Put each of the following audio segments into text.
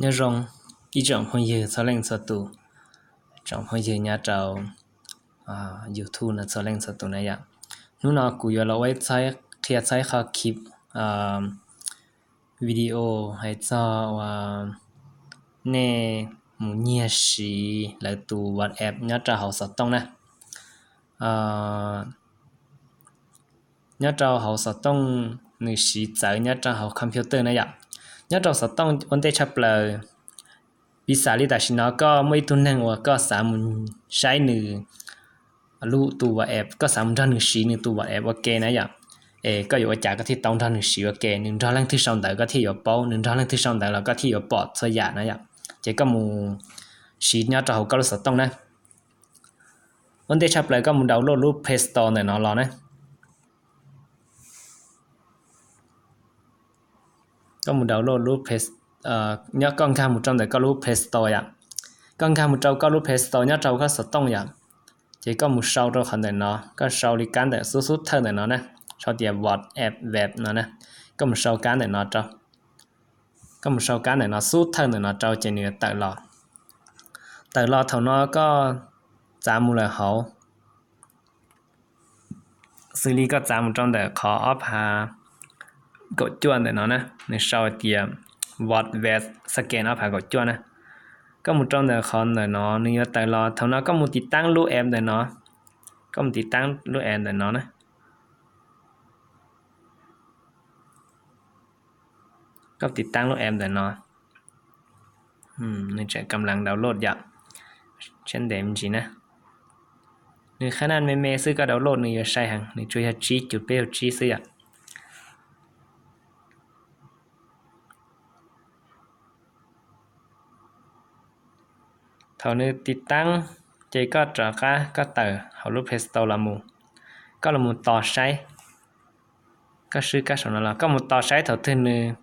Nyob zoo ib tsoom phooj ywg txhua leej txhua tus, tsoom phooj ywg nyob rau YouTube no txhua leej txhua tus na yom. Hnub no kuv yuav los ua ib txhib qhia txhib qho ki video hais txog uas nej mus nyiag siv lawv tus WhatsApp nyob rau hauv xov tooj na. Nyob rau hauv xov tooj, nws siv txawv nyob rau hauv computer na yom. Nyob rau xov tooj ua ntej tshaj plaws, piv xam li tam sim no koj muaj ib tug neeg uas koj xav mus saib nws lub tus WhatsApp, koj xav mus nrog nws siv nws tus WhatsApp ua ke na yom. Es koj yuav ua cas koj thiaj tau nrog nws siv ua ke, nws nrog leej twg sau ntawv koj thiaj yuav paub, nws nrog leej twg sau ntawv los koj thiaj yuav pom txhua yam na yom. Ces koj mus siv nyob rau hauv koj lub xov tooj na. Ua ntej tshaj plaws koj mus download lub Play Store ntawm no los na. Koj mus download lub Play, nyob koj nkag mus rau ntawm koj lub Play Store yom. Koj nkag mus rau koj lub Play Store nyob rau koj xov tooj yom. Ces koj mus sau rau qhov ntawm no, koj sau li kab ntawm xub xub thawj ntawm no na, sau tias WhatsApp web no na. Koj mus sau kab ntawm no rau. Koj mus sau kab ntawm no xub thawj ntawm no rau ces nws yuav tawm los. Tawm los thaum no koj txav mus lawm hauv, xws li koj txav mus rau ntawm qhov ob phav kaum cuaj ntawm no na, nws sau tias WhatsApp web scan ob phav kaum cuaj na. Koj mus rau ntawm qhov ntawm no nws yuav tawm los, thaum no koj mus tiv taab lub app ntawm no. Koj mus tiv taab lub app ntawm no na. Koj tiv taab lub app ntawm no. Nws tseem kam lav download yom. Sab ntev me ntsis na. Nws qhab naj me me xwb, koj download nws yuav sai heev, nws tsuas yog tsib cuv peb caug tsib xwb yom. Thaum nws tiv taab, ces koj rov qab koj tawm hauv lub Play Store los mus, koj los mus tos saib. Koj swb kab saum no los koj mus tos saib thaum twg nws,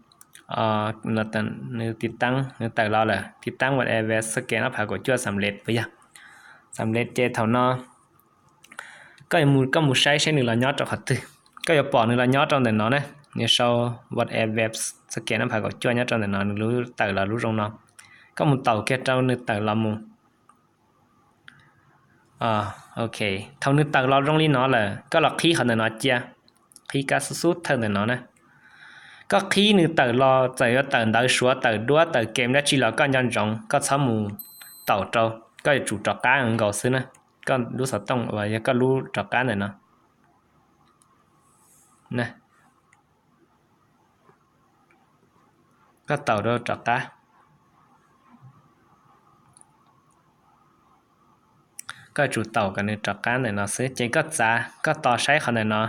nws tiv taab, nws tawm los lawm, tiv taab WhatsApp web scan ob phav kaum cuaj xam lej puas yog? Xam lej ces thaum no koj, koj mus saib saib nws los nyob rau qhov twg. Koj yuav pom nws los nyob rau ntawm no na. Nws sau WhatsApp web scan ob phav kaum cuaj nyob rau ntawm no, nws lub tawm los lub zoo no. Koj mus taum kiag rau nws tawm los mus. Ok, thaum nws tawm los zoo li no lawm, koj los qhib qhov ntawm no cia. Qhib kab xub xub thawj ntawm no na. Koj qhib nws tawm los, txawm yuav tawm ntawv suav, tawm duab, tawm game dab tsi los koj nco ntsoov, koj txhob mus taum rau, koj yuav tsum rov qab nkaus xwb na. Koj lub xov tooj uas yog koj lub rov qab ntawm no. Koj taum rau rov qab. Koj yuav tsum taum kom nws rov qab ntawm no xwb, ces koj txav, koj tos saib qhov ntawm no.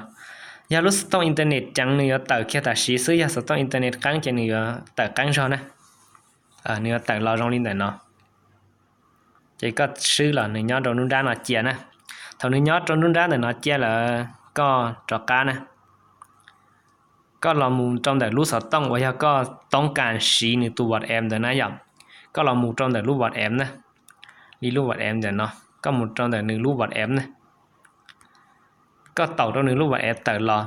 Yog lub xov tooj internet ceev nws yuav tawm kiag tam sim xwb, yog xov tooj internet qeeb ces nws yuav tawm qeeb zog na. Nws yuav tawm los zoo li ntawm no. Ces koj swb los nws nyob rau nruab nrab no cia na. Thaum nws nyob rau nruab nrab ntawm no cia lawm, koj rov qab na. Koj los mus rau ntawm lub xov tooj uas yog koj toob kas siv nws tus WhatsApp ntawd na yom. Koj los mus rau ntawm lub WhatsApp na, li lub WhatsApp ntawm no, koj mus rau ntawm nws lub WhatsApp na. Koj taum rau nws lub WhatsApp tawm los.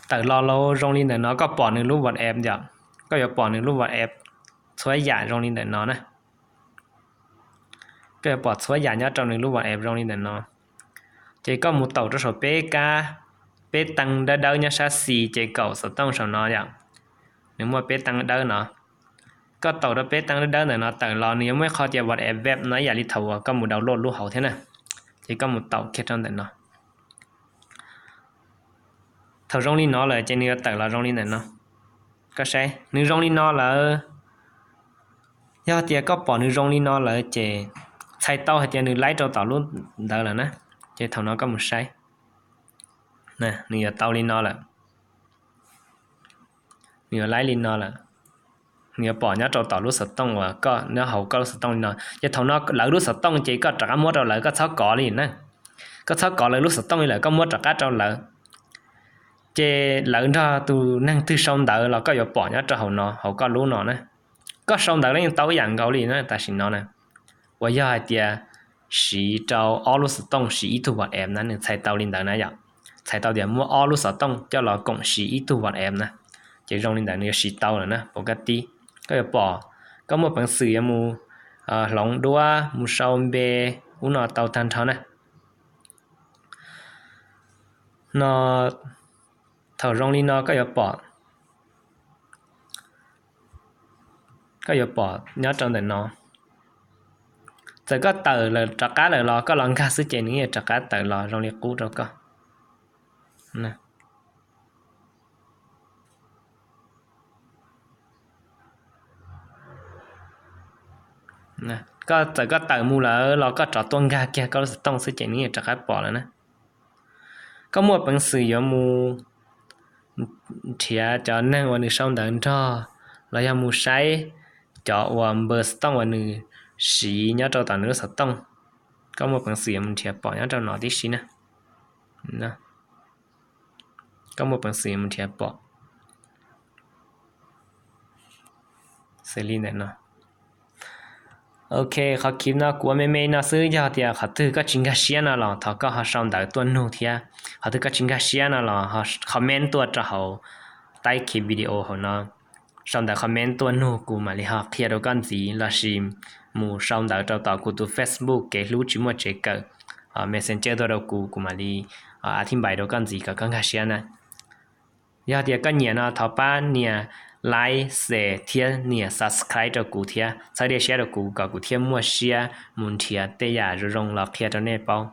Tawm los los zoo li ntawm no koj pom nws lub WhatsApp yom. Koj yuav pom nws lub WhatsApp txhua yam zoo li ntawm no na. Koj yuav pom txhua yam nyob rau nws lub WhatsApp zoo li ntawm no. Ces koj mus taum rau saum peb kab, peb teej dawb dawb nyob sab xis ces kaum xov tooj saum no yom. Nws muaj peb teej dawb no. Koj taum rau peb teej dawb dawb ntawm no tawm los nws yuav muaj ib qho tias WhatsApp web no ib yam li thaum uas koj mus download lub hauv thiab na. Ces koj mus taum kiag rau ntawm no. Thaum zoo li no lawm ces nws yuav tawm los zoo li ntawm no. Koj saib nws zoo li no lawm. Yog tias koj pom nws zoo li no lawm ces txhais tau hais tias nws laib rau tom lub ntawd lawm na. Ces thaum no koj mus saib, nws yuav tau li no lawm. Nws yuav laib li no lawm. Nws yuav pom nyob rau tom lub xov tooj uas koj nyob hauv koj lub xov tooj li no. Ces thaum no lawv lub xov tooj ces koj rov qab muab rau lawv, koj txhob kov li na. Koj txhob kov lawv lub xov tooj li lawm, koj muab rov qab rau lawv. Ces lawv nrog tus neeg twg sau ntawv los koj yuav pom nyob rau hauv no, hauv koj lub no na. Koj sau ntawv los yeej tau ib yam nkaus li na tam sim no na. Uas yog hais tias siv rau ob lub xov tooj siv ib tug WhatsApp na, nws txhais tau li ntawd na yom. Txhais tau tias muab ob lub xov tooj coj los koom siv ib tug WhatsApp na. Ces zoo li ntawd nws yuav siv tau lawm na, pom kab tib. Koj yuav pom, koj muaj peev xwm yuav mus hloov duab, mus sau npe, ub no tau tag nrho na. No, thaum zoo li no koj yuav pom, koj yuav pom nyob rau ntawm no. Txawm koj tawm lawm rov qab lawm los koj los nkag xwb ces nws yeej rov qab tawm los zoo li qub rau koj. Koj txawm koj tawm mus lawm los koj rov tuaj nkag kiag koj lub xov tooj xwb ces nws yeej rov qab pom lawm na. Koj muaj peev xwm yuav mus nrhiav cov neeg uas nws sau ntawv nrog los yog mus saib cov uas npawb xov tooj uas nws siv nyob rau tom nws lub xov tooj. Koj muaj peev xwm yuav mus nrhiav pom nyob rau no tib si na. Koj muaj peev xwm yuav mus nrhiav pom xws li ntawm no. Ok, qhov clip no kuv ua me me no xwb, yog tias qhov twg koj tsis nkag siab no los thov koj ho sau ntawv tuaj nug thiab. Qhov twg koj tsis nkag siab no los comment tuaj rau hauv taib clip video hauv no. Sau ntawv comment tuaj nug kuv mam li ho qhia rau koj ntxiv lossis mus sau ntawv rau tom kuv tus Facebook Kev Hlub Tsis Muaj Tsev Kawm, Messenger tuaj rau kuv, kuv mam li a thib npais rau koj ntxiv kom koj nkag siab na. Yog tias koj nyiam no thov pab nias like, share thiab nias subscribe rau kuv thiab txhawb diav siab rau kuv kom kuv thiaj muaj siab mus nrhiav tej yam zoo zoo los qhia rau nej paub.